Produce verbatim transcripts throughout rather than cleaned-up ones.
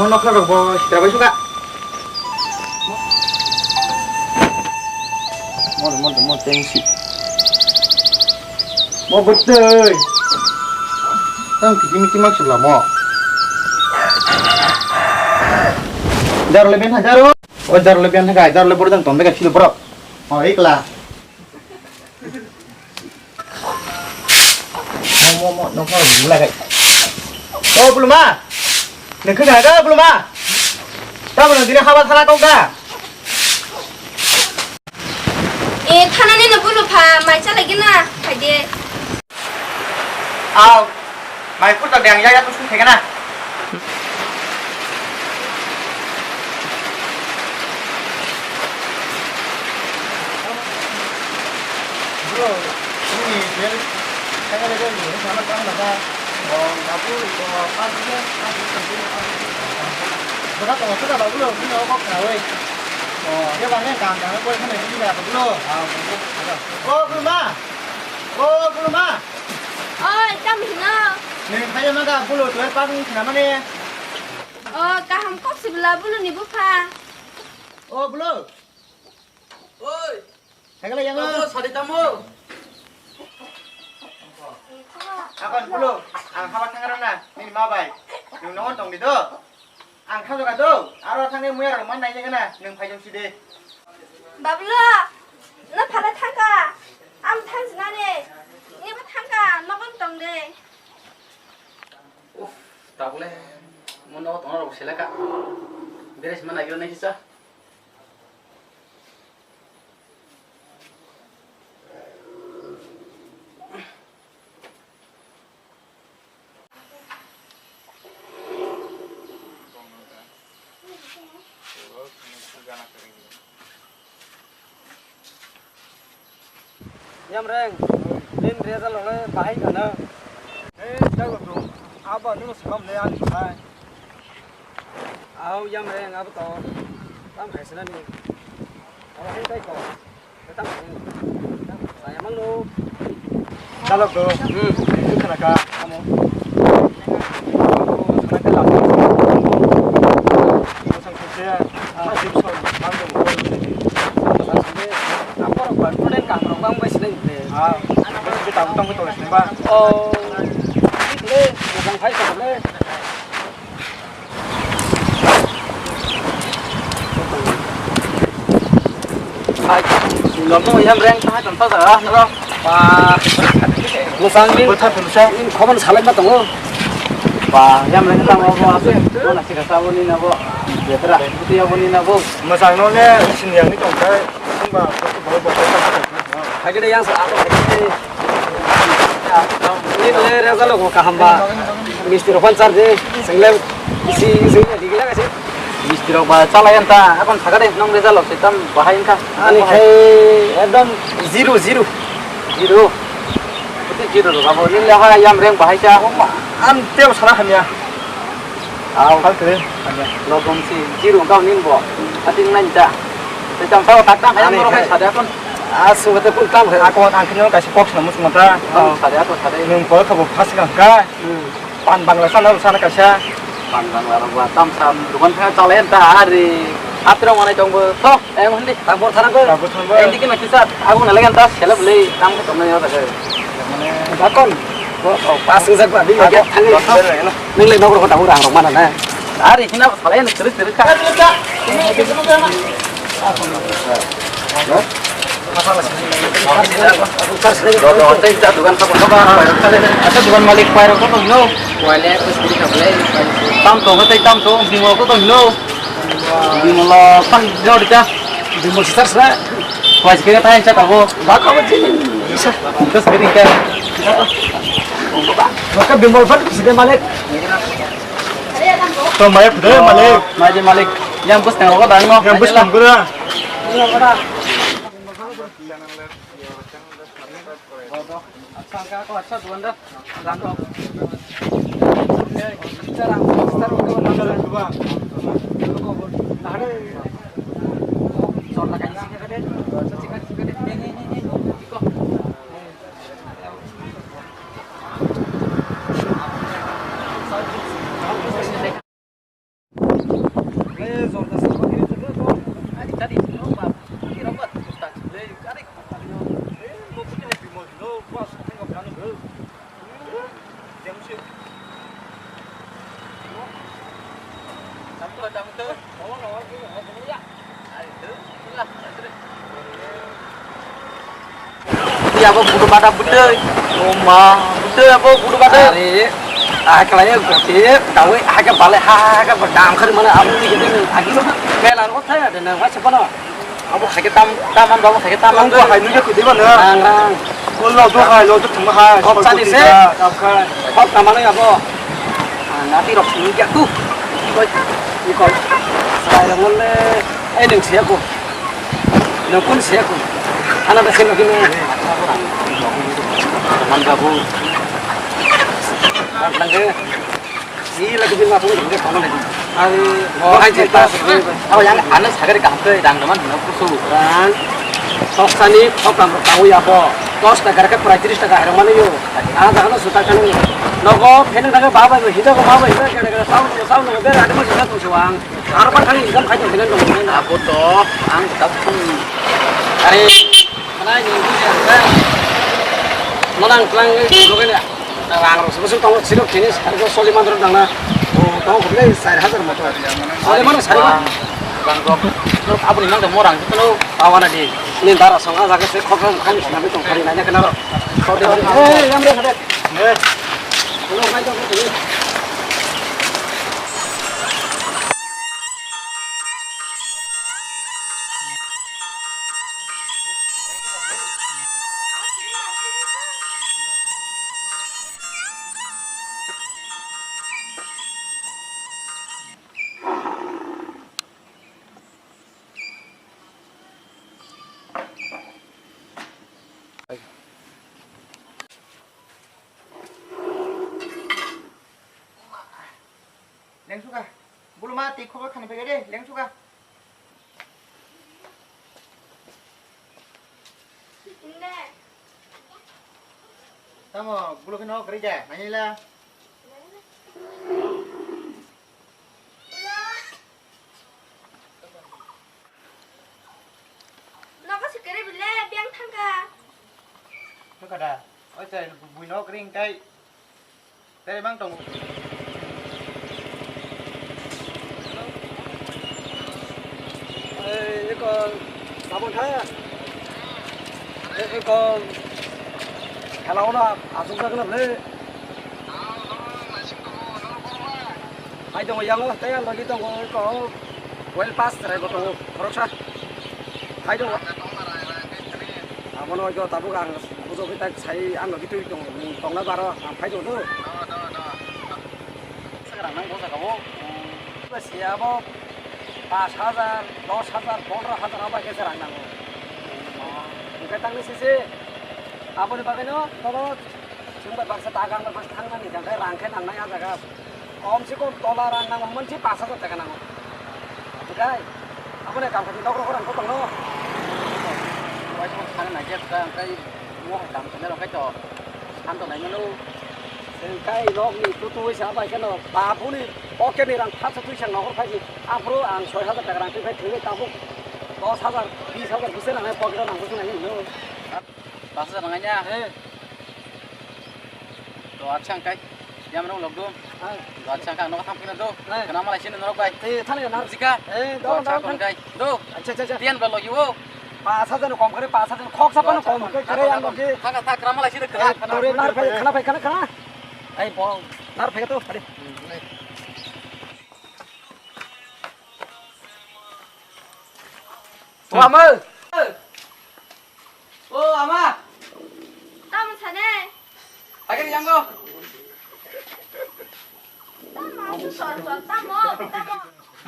Nokla rok bo sitra bai suka. Mo, mo, mo, tengsi. Mo bwtwi. Tang kiti miti mak sibla mo. Daro le ben hajar o. O daro le ben hajar, daro le bor dang tong dega silo borok. O ikla. Mo, mo, mo, nokha rok bula kai. O Buluma. Nokha ga ga Buluma. Tamo nang dini haba thana kok ga. E, thanani no bulu pha, mai chalai gina, phaide. Aw, mai kurta dang ya ya tu sung thegana. Bro, ini dia, saya ada dia, ini sama sama apa? Oh, aku, oh, apa sih? Bro, kamu sudah bagus loh, ini apa kawai? Oh, dia banyak kan, karena gue kan ini nggak perlu. Oh, belum ah. Oh, Buluma! Oi, tamo hino? Nwng khaiyama ga Bulu twelve pass wng khnamani? O, kaham kok sibla Bulu ni bupha. O, Bulu! Oi! Thangla yango. Tamo, sadi tamo. Akon Bulu, ang haba thangrana, nini ma bai. Nwng nongo tongdi do? Ang thangjaga do, aro thangwi muya rok man nai jagana, nwng phai jong sidi. Bablo, no phala thangka, am thang sinani, nibo thangka, nogon tong de. Uff, tabule, mo nogo tongna rok selaka. Beres mana gyo nai kisa. Yamreng, din reza lole bahai kana. Hei, jago bro. Abo nung samam le ani khai. Au Yamreng abo to. Tam khai sinani. Abo hei tai ko. Chalok do. Hmm. Itu kana ka amo. Sana ke lama. Masang kuse. Ah, sip so. Mang dong. Apa rok ba? Kau dah kah rok bang bai sini. Ah, kita utang betul sini ba. Oh. Ini deh, yang hai sini. Hai, lomo yang reng tang tang tang ah, nero. Ba, musang ni. Bwtha phunsa. Ini khobor salai ma tongo. Ba, yang reng tang lomo ase. Mana sih kata boni nabo. Betra, betra boni nabo. Musang no ne sini yang ni tong kai. Sumba, bau bau. Hagede yang sa ato hagede. Ini le reza logo kahamba. Misti rok phan charge. Sengle isi isi digila kasi. Misti rok ba chalai anta. Akon thagade nong reza lok se tam bahai anta. Ani khai ekdom zero zero. Zero. Putih zero rok abo ni le ha Yamreng bahai cha. Am teo sana hamya. Au. Hal kere. Logom si jiru kau nin bo. Ating nang ja. Te jam sao tak tak ayam. Ani borok hai hai. Sada kon. Asu kata pun kam hai. Ako ang kini kaisa kok sana musma ta. Kon sada ko sada. Nung ko thabo phas ka ka. Hmm. Pan bangla sana sana kaisa. Pan bangla rok ba tam sam dukan kha chale ta hari. Atra manai tong bo. Thok. Em hindi, tabur thana ko. Tabur thana ko. Hindi kena kisa, aku nalagan tas, selap le, tam ko tomna yo ta. Mane, bakon. Oh, pas ngajak ba, di lagi. Nung le nokro ko tabur ang mana na. Ari kina salai na terus terus ka. Dukan ka ko ba, acha dukan malik pairo ko no. Wale ko suri ka bole. Tam to ko tam to, bimo ko to no. Bimolo tang jor ja. Bimol sar sar. Kuas kira tayang chat abo. Bak abo jini. Isa. Terus kiri ke. Maka bimol ban side malik. To maya pudai malik. Maji malik. Yang bus tengok ko dan ngo. Yang bus tengok ko. Acha, angka ako acha duan da. Rang ko. Acha, rang ko, star ko, rang ko. Rang ko. Nahare. Chor lagai. Iko. Abo budu bada budui. O ma, budui abo budu bada. Are, ah, kalai goti, dawi, ah, ke bale, ha, ha, ha, ke dam khari mana, abo ni gede ni, agi lo, mela ro thaya de na, wa se kono. Abo sake tam, tam an, abo sake tam an. Ang ko hai nui ke kudi mana? Rang, rang. Ko lo do hai, lo do thum hai. Kok chani se? Kok kamano abo. Ah, nati rok sini ya tu. Koi, ikoi. Sai rong le, eh, neng siya ko. Nokun se ko. Ana da se nokun. Man babu. Langge. Si lagi bin masuk ini kamu lagi. Ari, oh, hai, cerita. Oh, yang anu sagari kaham ke dang teman, no kusu. Rang. Toksani, tokam tahu ya po. Dos taka ke pura tiris taka herong mana yo. Ah, jangan sudah kan. Nogo, kena taka baba, hita ko baba, hita kena kena tahu, tahu, no ber ada masih satu suang. Arpa thani income khai tongkhe nang tongkhe nang. Abo to ang tak pung. Are, mana ni buji ang kha. Mana ang tlang ni bukan ya. Ang rok sebesar tong sirok kini harga soli mandro dang na. Oh, tong khuble sar hazar motor. Soli mandro sari ba. Bang rok. Rok abo ni nang mor ang to. Awana di. Ni dara song a jaga se khok khok khani sinabi tong khari nai na kana rok. Khok de. Eh, yang re khade. Eh. Lo mai tong khade. Lengsuka. Bulu ma tei khobor khani pegede, lengsuka. Tamo, bulu khe nok rija, nangila. Nogo se kere bile, biang thangka. Thangka da. Oi chai, bui nok ring tai. Tere mang tongo. Ei, eko, sabon tha. Ei, eko, khala ono asuk jak na ble. Hai tongo yango, tei ang logi tongo, eko, well pass rai bo tongo, khoroksa. Hai tongo. Abono eko tabuk ang. Bujok khe tak sai ano khe twi tong, tongna baro ang phai tong do. Rang nang bo jaga o. Ba se abo pash hajar, dosh hajar, pondro hajar abo khe rang nango. Hwnkhe tangni sisi aboni bagwino nono chwng bai baksa dagang bai baksa thangnani hwnkhe rang khe nangnai a jaga. Kom se kom tola rang nango hwnba se pash hajar taka nango. Oke, aboni kam khachi nok rok rang kotong no. Wai tong sana na je ta kai mo kam sana rok kai to. San to nai mano. Kai nok ni tu tu sa bai kano. Babu ni pocket ni rang phatsa twi sang nok khai ni. Aphuru ang soi hajar taka rang twi khai thwi tabuk dos hajar, bis hajar bise rang pocket rang nang nai no. Pas hajar nang ya. Eh. To acha ang kai. Yang mana log do? Ah. To acha ang kai, no tham kena do. Eh. Kena malai sini norok bai. Eh, thani na. Jika. Eh, to do, acha do, kon kai. Do. Acha, acha, acha. Tian ba log yo. Pas hajar no kom kare, pas hajar no khok sapa no kom kare, kare yang log ye. Thaka thak kena malai sini kena. Eh, tore nar phai, khana phai, khana, khana. Ai bo, nar phai to, pare. Wama. O ama. Tamo sane. Agak yang go. Tamo, tamo, tamo.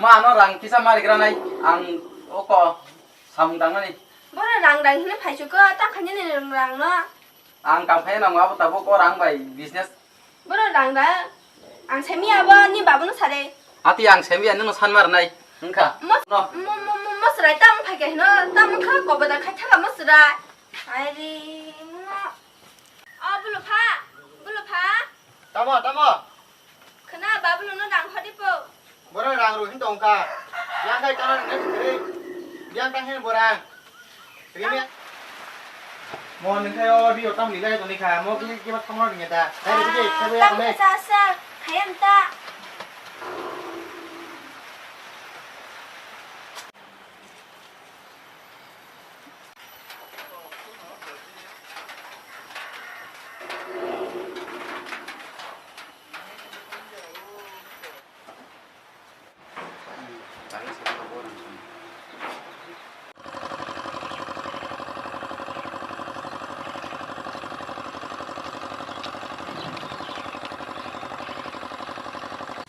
Ma, ano rang kisa mari gra nai. Ang oko samung dang nani. Boro rang rang hini phai chuko, ta khani ni rang rang no. Ang kam khai nango abo tabuk o rang bai business. Boro rang da, ang semi abo ni babu no sare. Ati ang semi ani no san mar nai, wngkha. Mos-, no. Mo-, mo-, mo-, mosrai tam phai khe hino, tam wngkha kobo da khai thaka mosrai. Ai ri, mo. O bulu pha, bulu pha. Tamo, tamo. Khna, babu no rang hodi po. Borok rang rw hin tong kha. Yang kai tana nang nai kwrwi. Yang tang hin borang. Rimi. Mo nang kai o rio tam ni lai tong kha. Mo kini kiba thamno ring ta. Dai ri khe khe ya kone. Sa sa. Hayam ta.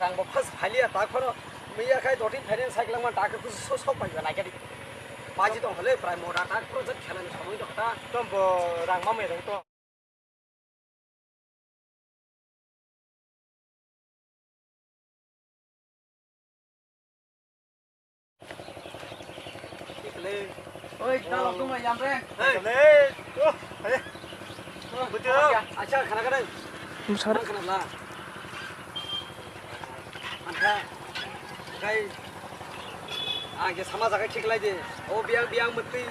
Ang bo first phailiya ta khoro miya khai doti phailiya cycle ma ta khe kusu sok sok pai ba lai kadi. Baji tong hole prai mora ta khoro jat khela ni samui dok ta. Tom bo rang ma mai rang to. Oi, kita langsung lah, Jamre. Hei. Hei. Oh, hei. Oh, betul. Acha, khana khana. Musar. Khana la. Angkha. Kai. Ang ke sama jaga khik lai de. O biang biang mesti.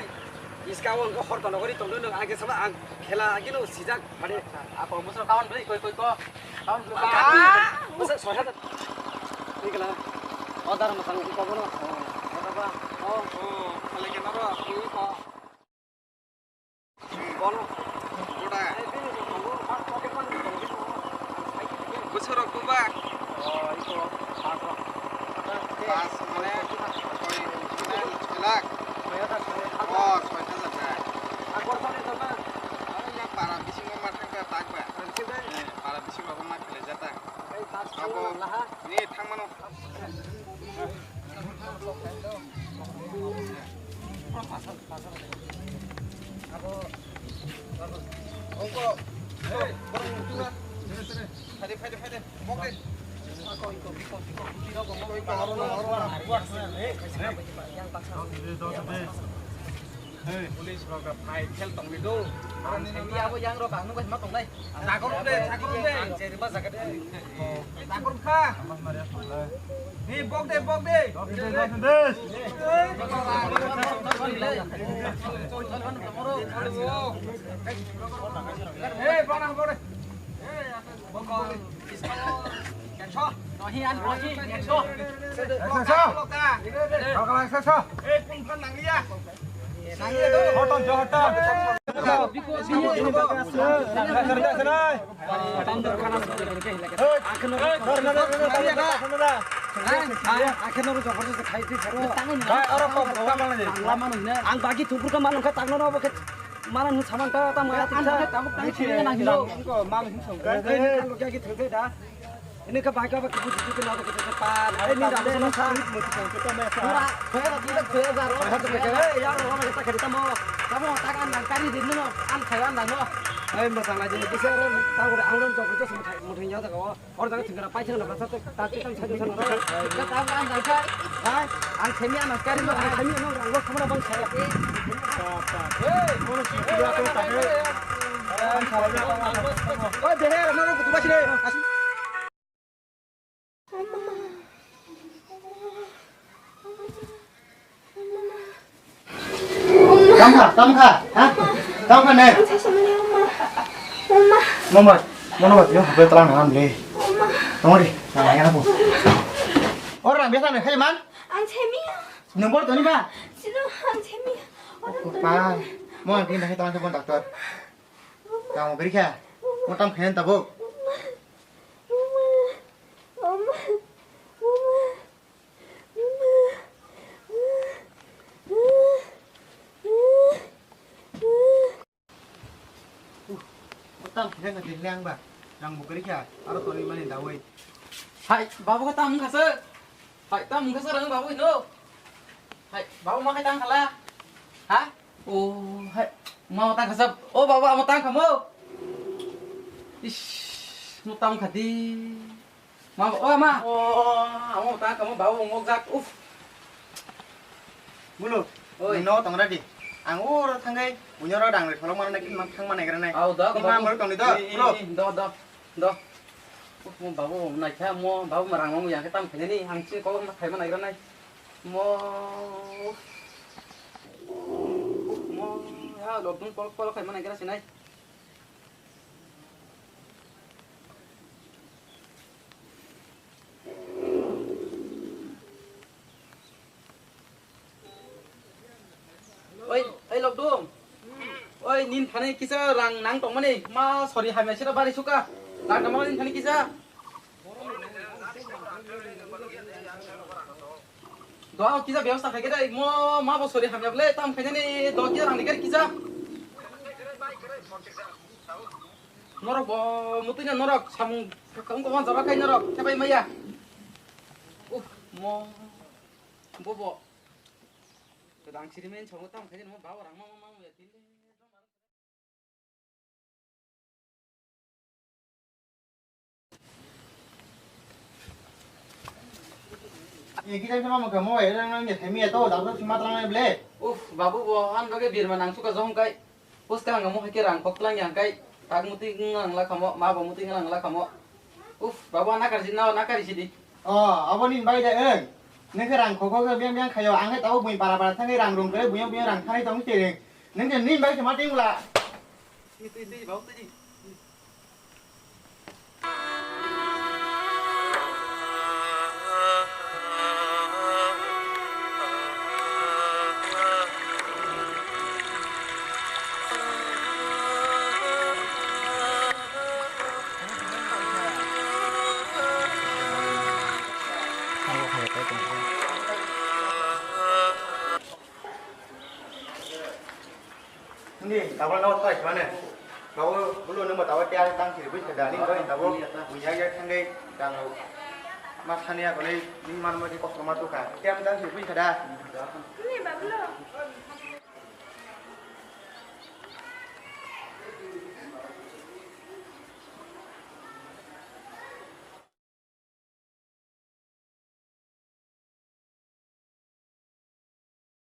Iska o angkha hor tono gori tono nang. Ang ke sama ang khela agino sijak. Mane. Apa musar kawan beli koi koi ko. Kawan beli. Masa soya. Ini kena. Oh, dar masang ini kau mana? Oh, apa? Oh, oh, kalau kena apa? Ini kau. Bol. Kuda. Bwsarok kuba. Pas mane soi, mane soi lakh. Oh, soi hajar na. Yang para bisingo ma thangka takba. Para bisingo ma khlai jata. Abo ni thangmano. Police rok phai khel tongni do. Ang sandi abo yang rok ang nugui ma tongnai. Takor de, takor de. Ang cheri ma jaga de. Takor kha. Ni bok de, bok de. Hey, bana bok de. Bok de. Rohi an rohi, ekso. Ekso, ekso. Kau kau ekso, ekso. Hoton, jo, hoton. Akhirno jobor jobor khai twi saro. Bai, oro kok kok mana ni? Ang bagi tukur ka manung ka tangno no bo ke mana nu saman ta ta maya tiksa. Ang ke tabuk tang sini na hilo. Ko manung song. Ang ke thengke da. Ini ke bai ka ba ke buji ke na ke ke pan. Ini da mo sa. Mura, khoya da dida khoya da ro. Khoya da ke. Eh, ya ro ma ta ke ta mo. Ta mo ta kan nang kari din no. An khoya nang no. Ai ma ta la je. Bisa ro ta ko ang ron jok jok mo thai mo thai ya ta ko. Or jaga thwngkara paithak na basa tak tak tak thwngkara. Ka ta ang ang ka. Hai, ang themi ang kari no, ang themi no, ang lo khamana bang saya. Hey, mono si kira ko ta he. Ang salah na. Oi, behe, no, no, kutu basi re. Tamkha, tamkha, ha? Tamkha ne? Ang sasamani ama. Ama. Mama, mama, yo, hape talang nang le. Ama. Tong di, na ya bu. Ora, biasa ne, hey man. Ang semi. Nombor toni ba? Sino ang semi. Ora toni. Pa, mo ang pindah talang sa doctor. Tamo beri kha. Mo tam khen tabo. Ama. Ama. Ama. Tam khe na khe ang ba. Rang bukri kha. Aro toni mani dawai. Hai, babu ka tam khasa. Hai, tam khasa rang babu no. Hai, babu ma khai tam khala. Ha? O, hai. Ma tam khasa. O babu, ama tam khamo. Ish, mo tam khati. Ma, o ma, o, amo ta kamo babu ngok jak, uf. Bulu, oi. Nino tong ready. Ang uro thangai, bunyoro dang re tholok mana nakin mang thang mana igra nai. Au da, ni ma babu. Mulu tong ni do, i, i, bulu. I, do, do, do. Uf, mo babu nai kha, mo babu marang mo yang tam khani ni, ang chi ko ma khai mana igra nai. Mo, mo, ya, lockdown kol kol khai mana igra sinai. Oi, oi, Lokdum. Oi, nin thani kisa rang nang tongmani. Ma sori hamya sira bari suka. Rang tongmani nin thani kisa. Doa kisa bebosta khai khe dai, mo ma bo sori hamya ble, tam khainani do kisa rang ni kisa. Norok bo mutui na norok samung wng kok jaba khai norok khe bai maya. Mo, bobo. Rang sirimen chongo tam khaji mo bawa rang ma ma ma ya tin. Ini kita sama mau kamu ya, yang yang themi ya tuh, dapat cuma terang ya ble. Uf, babu bo han bage birma nang suka jong kai. Puska hanga mo haike rang kok tlang yang kai. Tak muti ngang la kamo, ma bo muti ngang la kamo. Uf, babu ana karji na, na karji di. Oh, abo ni bai da eng. Nengke rang kok kok biang biang khayo, ang ke tau bui para para thangai rang rung kere buyang buyang rang thangai tong sering. Nengke ni bai sama ting la. Itu itu babu tadi. Hindi, tabuk no thai mane. Babu, bulu nung ba tabuk tiya tang siri bui khada, ning koi tabuk bui ya ya thang dei, tang ma thani ya koi ning man ma di kok ma tu ka. Tiya tang siri bui khada. Hindi, babu lo.